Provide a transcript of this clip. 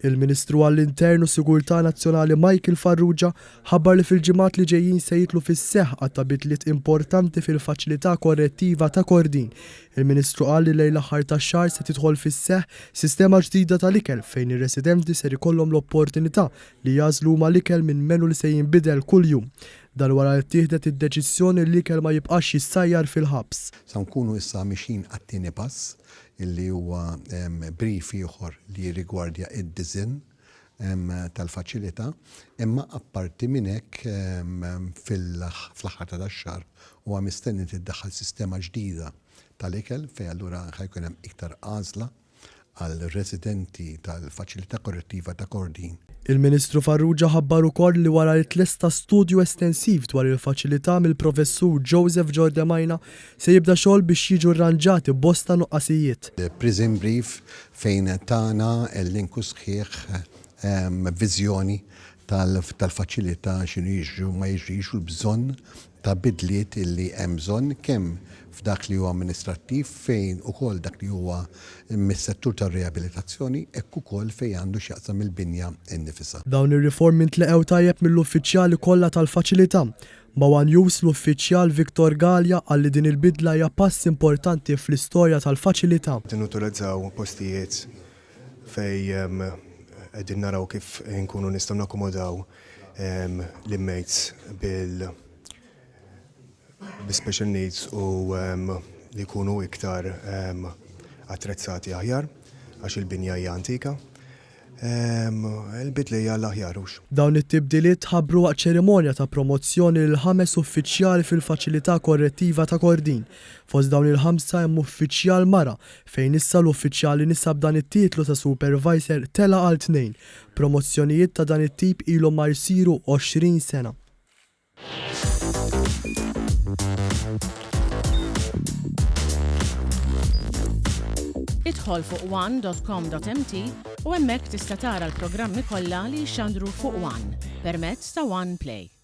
Il-Ministru għall-Intern u Sigurtà Nazzjonali Michael Farrugia ħabbar li fil-ġimgħat li ġejjin se jidħlu fis-seħħ għadd ta' bidliet importanti fil-Faċilità Korrettiva ta' Kordin. Il-Ministru qal li lejn l-aħħar tax-xahar se tidħol fis-seħħ sistema ġdida tal-ikel fejn ir-residenti ser ikollhom l-opportunità li jagħżlu huma l-ikel minn menu li se jinbidel kuljum. Dan wara li ttieħdet id-deċiżjoni li l-ikel ma jibqax jissajjar fil-ħabs. Sa nkunu issa mixjin għat-tieni pass illi huwa brief ieħor li jirrigwardja id-disinn tal-faċilità, imma apparti minn hekk fl-aħħar ta' dax-xahar huwa mistenni tiddaħħal sistema ġdida tal-ikel fejn allura ħa jkun hemm iktar għażla għall-residenti tal-Faċilità Korrettiva ta' Kordin. Il-Ministru Farrugia ħabbar ukoll li wara li tlesta studju estensiv dwar il-faċilità mill-Professur Joseph Giordemaina se jibda xogħol biex jiġu rranġati bosta nuqqasijiet. Prison Brief fejn tana elenku sħiħ viżjoni tal-faċilità x'inhu jiġri u ma jiġrix u l-bżonn ta' bidliet illi hemm bżonn kemm f'dak li huwa amministrattiv fejn ukoll dak li huwa mis-settur tar-riabilitazzjoni hekk ukoll fejn għandu x'jaqsam il-binja nnifisha. Dawn ir-riformi ntleqgħu tajjeb mill-uffiċjali kollha tal-faċilità. Ma' one News l-uffiċjal Victor Galea qal li din il-bidla hija pass importanti fl-istorja tal-faċilità. Qed nutilizzaw postijiet fejn qegħdin naraw kif inkunu nistgħu nakkomodaw l-inmates bil bi special needs u li jkunu iktar attrezzati aħjar għax il-binja hija antika. Il-bidla hija għall-aħjar hux. Dawn it-tibdiliet tħabbru waqt ċerimonja ta' promozzjoni lil ħames uffiċjali fil-Faċilità Korrettiva ta' Kordin. Fost dawn il-ħamsa hemm uffiċjal mara, fejn issa l-uffiċjali nisa b'dan it-titlu ta' supervisor tela' għal tnejn. Promozzjonijiet ta' dan it-tip ilhom ma jsiru 20 sena. Idħol fuq one.com.mt u hemmhekk tista' tara l-programmi kollha li jixxandru fuq One permezz ta' One Play.